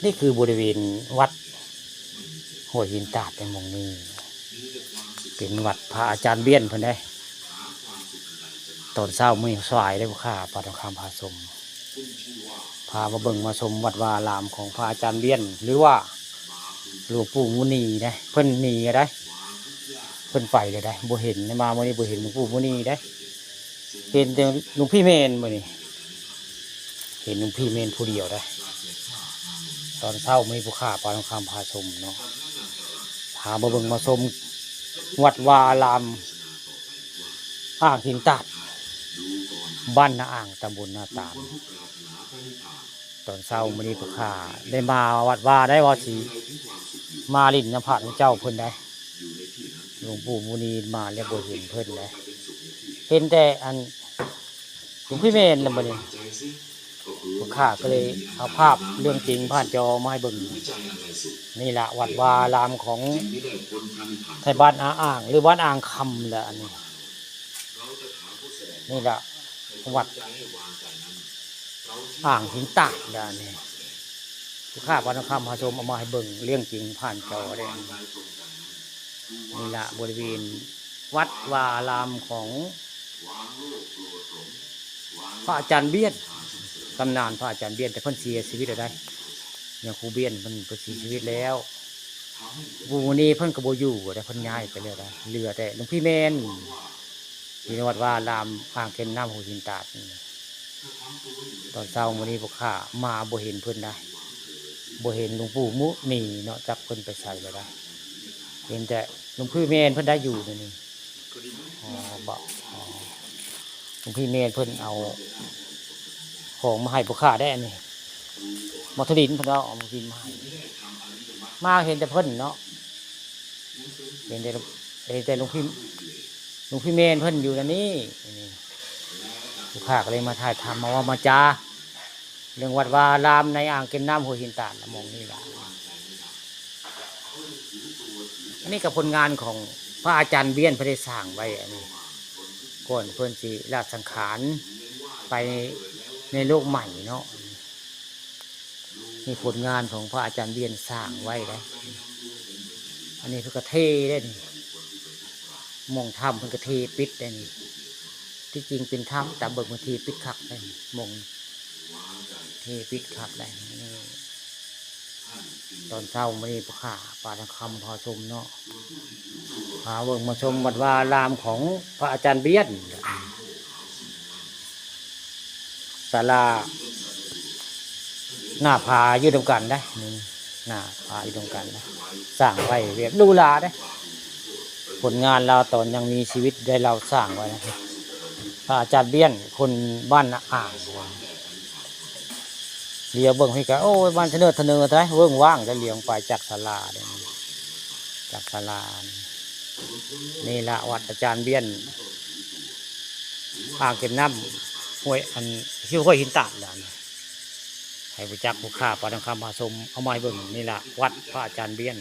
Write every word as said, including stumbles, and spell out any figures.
นี่คือบริเวณวัดห้วยหินตาดในหม่องนี้ เป็นวัดพระอาจารย์เบี้ยนเพิ่นเด้ ตอนเช้ามื้อสายได้ผู้ข้าปาทองคำพาชม พามาเบิ่งมาชมวัดวาอารามของพระอาจารย์เบี้ยน หรือว่าหลวงปู่มุนีเด้ เพิ่นหนีก็ได้ เพิ่นไปเลยได้ บ่เห็นมามื้อนี้ บ่เห็นหลวงปู่มุนีได้ เห็นแต่หลวงพี่เมนมื้อนี้ เห็นหลวงพี่เมนผู้เดียวได้ ตอนเช้ามื้อนี้ผู้ข้าปาทองคำพาชมเนาะ พามาเบิ่งมาชมวัดวาอาราม อ่างหินตาด บ้านนาอ่าง ตำบลนาตาล ตอนเช้ามื้อนี้ผู้ข้าได้มาวัดวาได้ว่าสิมาหลิ้นนำพระนำเจ้าเพิ่นได้ หลวงปู่มุนีมาแล้วบ่เห็นเพิ่นได้ เห็นแต่อันหลวงพี่เมนแล้วบัดนี้ ผู้ข้าก็เลยเอาภาพเรื่องจริงผ่านจอมาให้เบิ่ง นี่ละวัดวาอารามของไทยบ้านอาอ่าง หรือบ้านอ่างคำแหละอันนี้ นี่ละวัดอ่างหินตาดแหละอันนี้ ผู้ข้าปาทองคำพาชมเอามาให้เบิ่งเรื่องจริงผ่านจอได้ นี่ละบริเวณวัดวาอารามของพระอาจารย์เบี้ยน ตำนานพระอาจารย์เบี้ยน แต่เพิ่นเสียชีวิตแล้วได้ ยังครูเบี้ยนเพิ่น เพิ่นเสียชีวิตแล้ว ปู่มุนีเพิ่นก็บ่อยู่แล้ว เพิ่นย้ายไปแล้วได้ เหลือแต่หลวงพี่เมน อยู่ในวัดวาอารามอ่างเก็บน้ำห้วยหินตาดนี่ ตอนเช้ามื้อนี้ผู้ข้ามาบ่เห็นเพิ่นได้ บ่เห็นหลวงปู่มุนีเนาะ จักเพิ่นไปไสแล้วได้ เห็นแต่หลวงพี่เมนเพิ่นได้อยู่นี่นี่ อ๋อ บ่ อ๋อ หลวงพี่เมนเพิ่นเอาของมาให้ผู้ข้าได้อันนี้ มาถลินเพิ่นเอา เอามาถลินมาให้ มาเห็นแต่เพิ่นเนาะ เห็นแต่ เห็นแต่หลวงพี่ หลวงพี่เมนเพิ่นอยู่อันนี้ นี่ ผู้ข้าก็เลยมาถ่ายทำ มาเว้ามาจา เรื่องวัดวาอารามในอ่างเก็บน้ำห้วยหินตาดละหม่องนี่ละ อันนี้ก็ผลงานของพระอาจารย์เบี้ยนเพิ่นได้สร้างไว้อันนี้ ก่อนเพิ่นสิละสังขารไปในโลกใหม่เนาะ นี่ผลงานของพระอาจารย์เบี้ยนสร้างไว้ได้ อันนี้เพิ่นก็เทได้นี่ หม่องถ้ำเพิ่นก็เทปิดได้นี่ ที่จริงเป็นถ้ำ แต่เบิ่งเพิ่นเทปิดคักได้นี่ หม่องเทปิดคักได้นี่ ตอนเช้ามื้อนี้ผู้ข้าปาทองคำพาชมเนาะ พาเบิ่งมาชมวัดวาอารามของพระอาจารย์เบี้ยน ศาลาหน้าผาอยู่นำกันได้ นี่ หน้าผาอยู่นำกันได้ สร้างไว้แบบหรูหราได้ ผลงานลาวตอนยังมีชีวิตได้ลาวสร้างไว้นะ พระอาจารย์เบี้ยน คนบ้านนาอ่าง เลียวเบิ่งพี่ก็ โอ้ย บ้านทะเนิดทะเนิดแท้ เวิ้งว้าง แล้วเลียวไปจากศาลาเนี่ย จากศาลานี่ นี่ละวัดอาจารย์เบี้ยน อ่างเก็บน้ำห้วย อัน ที่ห้วยหินตาดนั่น ให้ผู้จักผู้ข้าปาทองคำพาชม เอามาให้เบิ่ง นี่ละวัดพระอาจารย์เบี้ยน